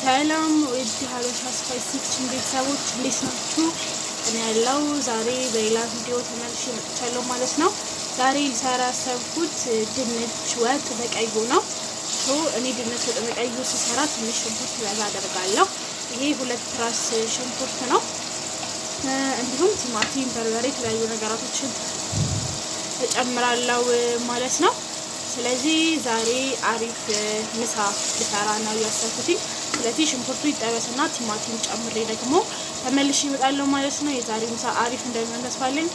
ሰላም ውድ ሀበሻ Spicy Kitchen ቤተሰቦች፣ እንዴት ናችሁ? እኔ ያለው ዛሬ በሌላ ቪዲዮ ተመልሼ መጥቻለሁ ማለት ነው። ዛሬ ልሰራ ያሰብኩት ድንች ወጥ በቀዩ ነው። So እኔ ድንች ወጥ በቀዩ ስሰራ ትንሽ ሽንኩርት በዛ አደርጋለሁ። ይሄ 2 ራስ ሽንኩርት ነው። እንዲሁም ቲማቲም፣ በርበሬ፣ የተለያዩ ነገራቶችን እጨምራለሁ ማለት ነው። ስለዚህ ዛሬ አሪፍ ምሳ ልሰራ ነው ያሰብኩትኝ። ስለዚህ ሽንኩርቱ ይጠበስና ቲማቲም ጨምሬ ደግሞ ተመልሼ እመጣለሁ ማለት ነው። የዛሬ ምሳ አሪፍ እንደሚሆን ተስፋ አለኝ።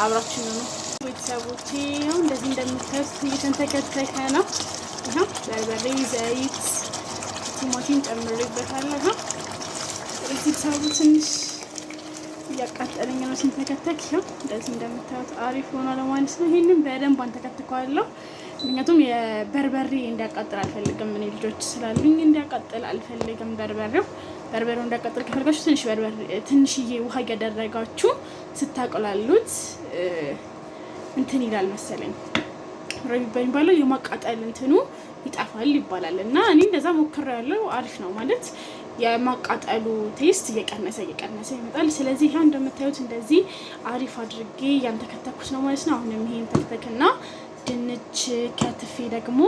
አብራችሁ ነው ቤተሰቦቼ። ይኸው እንደዚህ እንደምታዩት እየተንተከተከ ነው። ይኸው በርበሬ፣ ዘይት፣ ቲማቲም ጨምሬበታለሁ። ስለዚህ ሰቡ ትንሽ እያቃጠለኝ ነው ሲንተከተክ። ይኸው እንደዚህ እንደምታዩት አሪፍ ሆኗል ማለት ነው። ይሄንን በደንብ አንተከትከዋለሁ። ምክንያቱም የበርበሬ እንዲያቃጥል አልፈልግም። እኔ ልጆች ስላሉኝ እንዲያቃጥል አልፈልግም። በርበሬው እንዲያቃጥል ከፈለጋችሁ ትንሽ በርበሬ ትንሽዬ ውሃ እያደረጋችሁ ስታቆላሉት እንትን ይላል መሰለኝ በሚባለው የማቃጠል እንትኑ ይጠፋል ይባላል። እና እኔ እንደዛ ሞክሬያለሁ። አሪፍ ነው ማለት የማቃጠሉ taste እየቀነሰ እየቀነሰ ይመጣል። ስለዚህ ይኸው እንደምታዩት እንደዚህ አሪፍ አድርጌ እያንተከተኩት ነው ማለት ነው። አሁንም ይሄን ተክተክና ድንች ከትፌ ደግሞ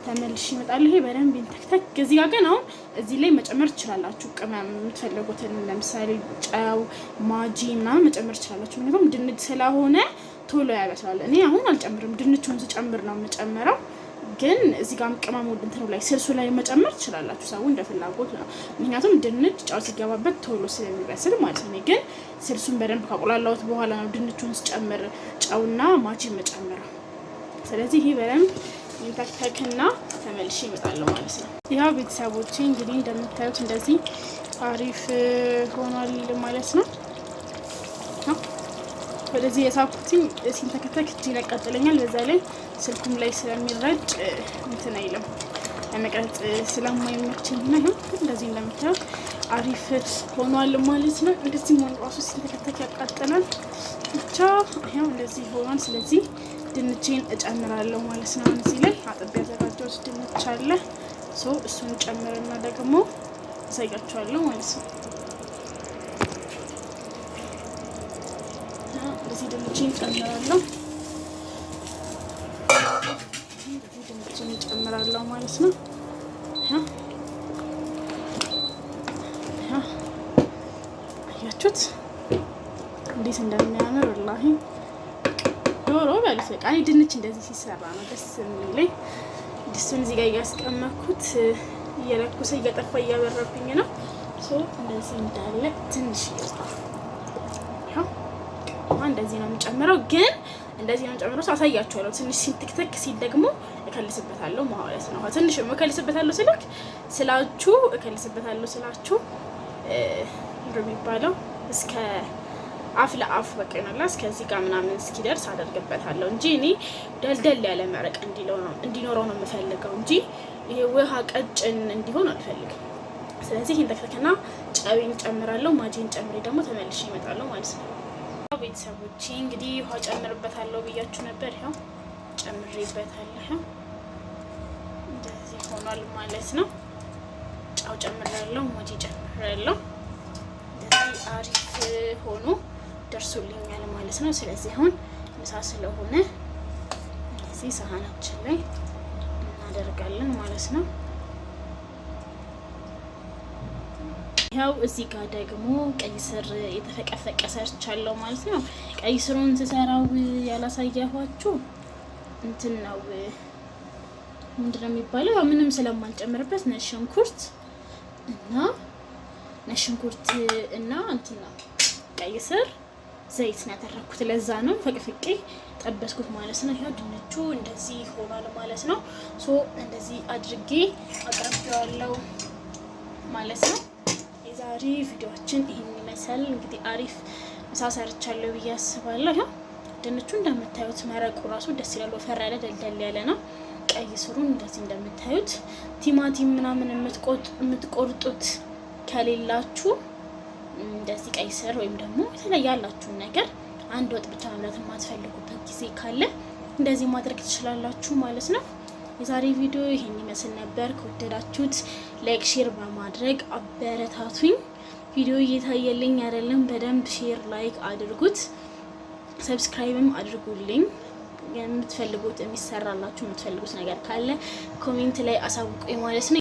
ተመልሼ እመጣለሁ። ይሄ በደንብ ይንተክተክ። እዚህ ጋር ግን አሁን እዚህ ላይ መጨመር ትችላላችሁ፣ ቅመም የምትፈልጉትን ለምሳሌ ጨው፣ ማጂ ምናምን መጨመር ትችላላችሁ። ምክንያቱም ድንች ስለሆነ ቶሎ ያበስላል። እኔ አሁን አልጨምርም፣ ድንቹን ስጨምር ነው የምጨምረው። ግን እዚህ ጋርም ቅመም እንትኑ ላይ ስልሱ ላይ መጨመር ትችላላችሁ። ሰው እንደ ፍላጎቱ ነው። ምክንያቱም ድንች ጨው ሲገባበት ቶሎ ስለሚበስል ማለት ነው። ግን ስልሱን በደንብ ካቁላላሁት በኋላ ነው ድንቹን ስጨምር ጨውና ማጂ መጨምረው። ስለዚህ ይሄ በደንብ ይንተክተክና ተመልሼ እመጣለሁ ማለት ነው። ያው ቤተሰቦቼ እንግዲህ እንደምታዩት እንደዚህ አሪፍ ሆኗል ማለት ነው። ወደዚህ የሳብኩትኝ ሲንተከተክ እጄን ያቃጥለኛል። በዛ ላይ ስልኩም ላይ ስለሚረጭ እንትን አይልም፣ ለመቅረጽ ስለማይመቸኝ ነው። ይሁን እንደዚህ እንደምታዩት አሪፍ ሆኗል ማለት ነው። እንደዚህ መሆን ራሱ ሲንተከተክ ያቃጥላል። ብቻ ይኸው እንደዚህ ሆኗል። ስለዚህ ድንቼን እጨምራለሁ ማለት ነው። እዚህ ላይ አጥቤ ያዘጋጀሁት ድንች አለ። So እሱን ጨምርና ደግሞ አሳያችኋለሁ ማለት ነው። እንደዚህ ድንቼን ጨምራለሁ። እንደዚህ ድንቼን እጨምራለሁ ማለት ነው። አያችሁት እንዴት እንደሚያምር ወላሂ፣ ዶሮ በሉት በቃ። እኔ ድንች እንደዚህ ሲሰራ ነው ደስ የሚለኝ። ድስቱን እዚህ ጋር እያስቀመጥኩት እየለኩሰ እያጠፋ እያበረብኝ ነው። So እንደዚህ እንዳለ ትንሽ ይኸው እንደዚህ ነው የምጨምረው። ግን እንደዚህ ነው የምጨምረው፣ አሳያችኋለሁ። ትንሽ ሲንትክተክ ሲል ደግሞ እከልስበታለሁ ማለት ነው። ትንሽ እከልስበታለሁ ስልክ ስላችሁ እከልስበታለሁ ስላችሁ ምንድን ነው የሚባለው እስከ አፍ ለአፍ በቃ ይሆናል። እስከዚህ ጋር ምናምን እስኪደርስ አደርግበታለሁ እንጂ እኔ ደልደል ያለ መረቅ እንዲኖረው ነው የምፈልገው እንጂ ይሄ ውሃ ቀጭን እንዲሆን አልፈልግም። ስለዚህ ይህን ተክተክና ጨዌን ጨምራለሁ። ማጂን ጨምሬ ደግሞ ተመልሼ እመጣለሁ ማለት ነው። ቤተሰቦቼ እንግዲህ ውሃ ጨምርበታለሁ ብያችሁ ነበር። ይኸው ጨምሬበታለሁ። እንደዚህ ሆኗል ማለት ነው። ጨው ጨምሬያለሁ፣ ማጂ ጨምሬያለሁ። እንደዚህ አሪፍ ሆኖ ደርሶልኛል ማለት ነው። ስለዚህ አሁን ምሳ ስለሆነ እዚህ ሳህናችን ላይ እናደርጋለን ማለት ነው። ያው እዚህ ጋር ደግሞ ቀይ ስር የተፈቀፈቀ ሰርቻለሁ ማለት ነው። ቀይ ስሩን ስሰራው ያላሳየኋችሁ እንትን ነው፣ ምንድን ነው የሚባለው? ምንም ስለማልጨምርበት ነጭ ሽንኩርት እና እንትን ነው ቀይ ስር ዘይት ነው ያተረኩት። ለዛ ነው ፈቅፍቄ ጠበስኩት ማለት ነው። ይኸው ድንቹ እንደዚህ ሆኗል ማለት ነው። So እንደዚህ አድርጌ አቅርቤዋለሁ ማለት ነው። የዛሬ ቪዲዮአችን ይህን ይመስላል። እንግዲህ አሪፍ ምሳ ሰርቻለሁ ብዬ አስባለሁ። ይኸው ድንቹ እንደምታዩት መረቁ ራሱ ደስ ይላል። ወፈር ያለ ደልደል ያለ ነው። ቀይ ስሩን እንደዚህ እንደምታዩት፣ ቲማቲም ምናምን የምትቆርጡት ከሌላችሁ እንደዚህ ቀይ ስር ወይም ደግሞ የተለየ ያላችሁን ነገር አንድ ወጥ ብቻ መብላት የማትፈልጉበት ጊዜ ካለ እንደዚህ ማድረግ ትችላላችሁ ማለት ነው። የዛሬ ቪዲዮ ይሄን ይመስል ነበር። ከወደዳችሁት like፣ share በማድረግ አበረታቱኝ። ቪዲዮ እየታየልኝ አይደለም። በደንብ share like አድርጉት፣ subscribe ም አድርጉልኝ። የምትፈልጉት የሚሰራላችሁ የምትፈልጉት ነገር ካለ comment ላይ አሳውቁኝ ማለት ነው።